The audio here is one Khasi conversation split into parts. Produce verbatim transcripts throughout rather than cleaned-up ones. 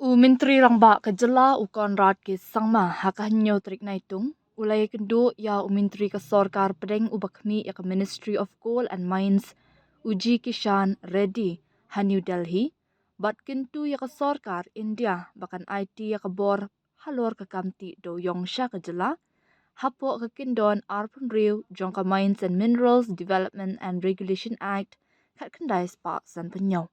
U Myntri Rangbah ka jylla u Conrad K Sangma ha ka hynñiew tarik Naitung u la ïakynduh ïa u Myntri ka Sorkar Pdeng uba khmih ïa ka Ministry of Coal and Mines, u G Kishan Reddy, ha New Delhi, bad kyntu ïa ka sorkar India ba kan aiti ïa ka bor halor ka kam tih dewïong sha ka jylla hapoh ka kyndon arphew hynriew jong ka Mines and Minerals Development and Regulation Act khatkhyndai spah sanphew hynñiew.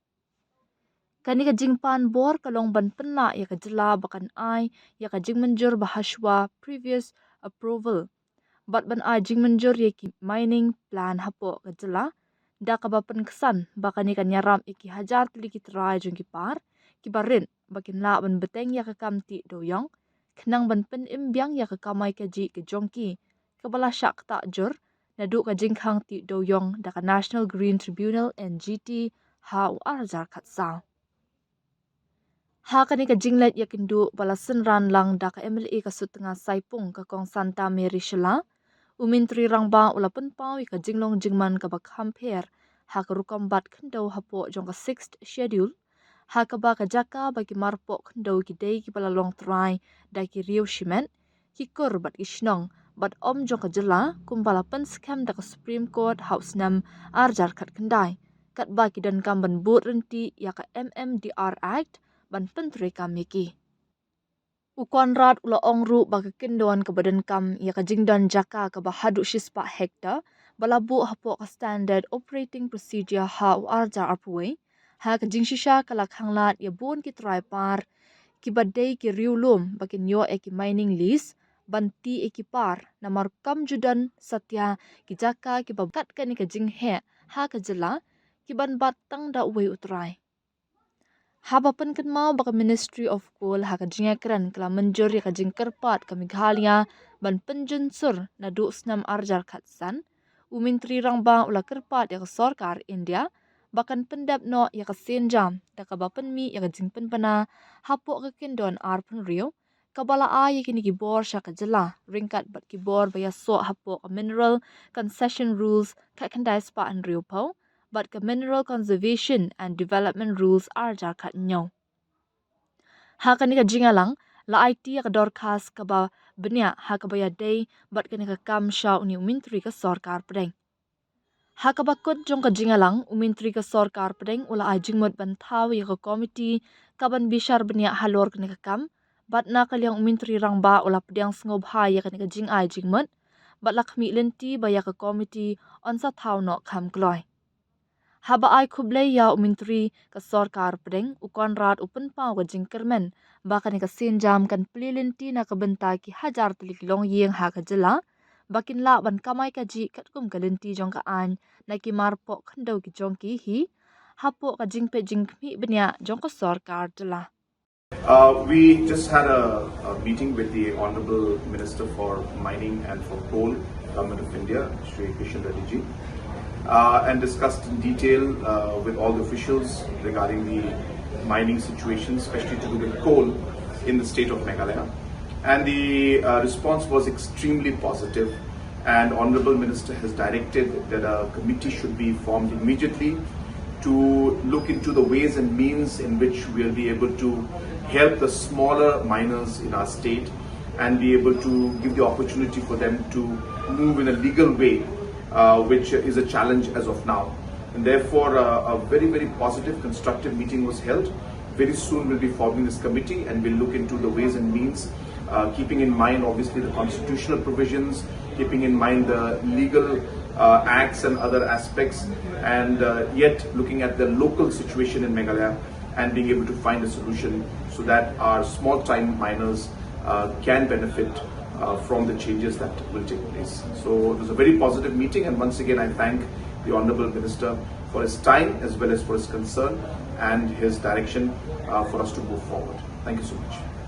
Kane ka jingpan bor ka long ban pynlah ïa ka jylla ba kan ai ïa ka jingmynjur ba hashwa previous approval bad ban ai jingmynjur ïa ki mining plan hapoh ka jylla, da kaba pynksan ba kane kan ïarap ïa ki hajar tylli ki trai jong ki par kiba rit ba kin lah ban bteng ïa ka kam tih dewïong, khnang ban pynim biang ïa ka kamai kajih ka jong ki kaba la shah ktah jur naduh ka jingkhang tih dewïong da ka National Green Tribunal, N G T, ha u ar hajar khatsaw. Ha kane ka jingleit ïakynduh ba la synran lang da ka M L A ka Sutnga Saipung, ka Kong Santa Mary Shylla, u Myntri Rangbah u la pynpaw ïa ka jinglong jingman kaba kham pher ha ka rukom bat khyndew hapoh jong ka Sixth Schedule, ha kaba ka jaka ba ki marpoh khyndew ki dei kiba la long trai da ki riew shimet, ki kur bad ki shnong, bad ym jong ka jylla, kumba la pynskhem da ka Supreme Court ha u snem ar hajar khatkhyndai, katba ki donkam ban bud ryntih ïa ka M M D R Act ban pyntreikam ïa ki. U Conrad u la ong ruh ba ka kyndon kaba donkam ïa ka jingdon jaka kaba haduh shispah hektar ba la buh hapoh ka Standard Operating Procedure ha u ar hajar arphew wei, ha ka jingshisha ka la khanglad ïa bun ki trai par kiba dei ki riewlum ba kin ïoh ïa ki mining lease ban tih ïa ki par, namar kam ju don satia ki jaka kiba kat kane ka jingheh ha ka jylla kiban bat tang da uwei u trai. Haba pynkynmaw ba ka Ministry of Coal ha ka jingïakren ka la mynjur ïa ka jingkyrpad ka Meghalaya ban pynjynsur naduh snem ar hajar khatsan, u Myntri Rangbah u la kyrpad ïa ka sorkar India ba kan pyndep noh ïa ka sienjam da kaba pynmih ïa ka jingpynbna hapoh ka kyndon arphew hynriew kaba la ai ïa kine ki bor sha ka jylla ryngkat bad ki bor ba ïasoh hapoh ka Mineral Concession Rules khatkhyndai spah hynriewphew bad ka Mineral Conservation and Development Rules ar hajar khathynñiew. Ha kane ka jingïalang la aiti ïa ka dorkhas kaba bniah ha kaba ïadei bad kane ka kam sha une u Myntri ka Sorkar Pdeng. Ha kaba kut jong ka jingïalang, u Myntri ka Sorkar Pdeng u la ai jingmut ban thaw ïa ka komiti kaban bishar bniah halor kane ka kam, bad na ka liang u Myntri Rangbah u la pdiang sngewbha ïa kane ka jingai jingmut, bad la khmih lynti ba ïa ka komiti yn sa thaw noh kham kloi. Haba ai khublei ïa u Myntri ka Sorkar Pdeng, u Conrad u pynpaw ka jingkyrmen ba kane ka sienjam kan plie lynti na ka bynta ki hajar tylli ki longïing ha ka jylla ba kin lah ban kamai kajih katkum ka lynti jong ka aiñ na ki marpoh khyndew ki jong ki hi hapoh ka jingpeit jingkhmih bniah jong ka sorkar jylla. Uh, we just had a, a meeting with the Honorable Minister for Mining and for Coal, Government of India, Shri Kishan Reddy ji, uh, and discussed in detail uh, with all the officials regarding the mining situation, especially to do with coal in the state of Meghalaya. And the uh, response was extremely positive. And Honorable Minister has directed that a committee should be formed immediately to look into the ways and means in which we'll be able to help the smaller miners in our state and be able to give the opportunity for them to move in a legal way, uh, which is a challenge as of now. And therefore, uh, a very, very positive, constructive meeting was held. Very soon, we'll be forming this committee and we'll look into the ways and means, uh, keeping in mind, obviously, the constitutional provisions, keeping in mind the legal uh, acts and other aspects, and uh, yet looking at the local situation in Meghalaya and being able to find a solution so that our small time miners uh, can benefit uh, from the changes that will take place. So it was a very positive meeting, and once again, I thank the Honorable Minister for his time as well as for his concern and his direction uh, for us to move forward. Thank you so much.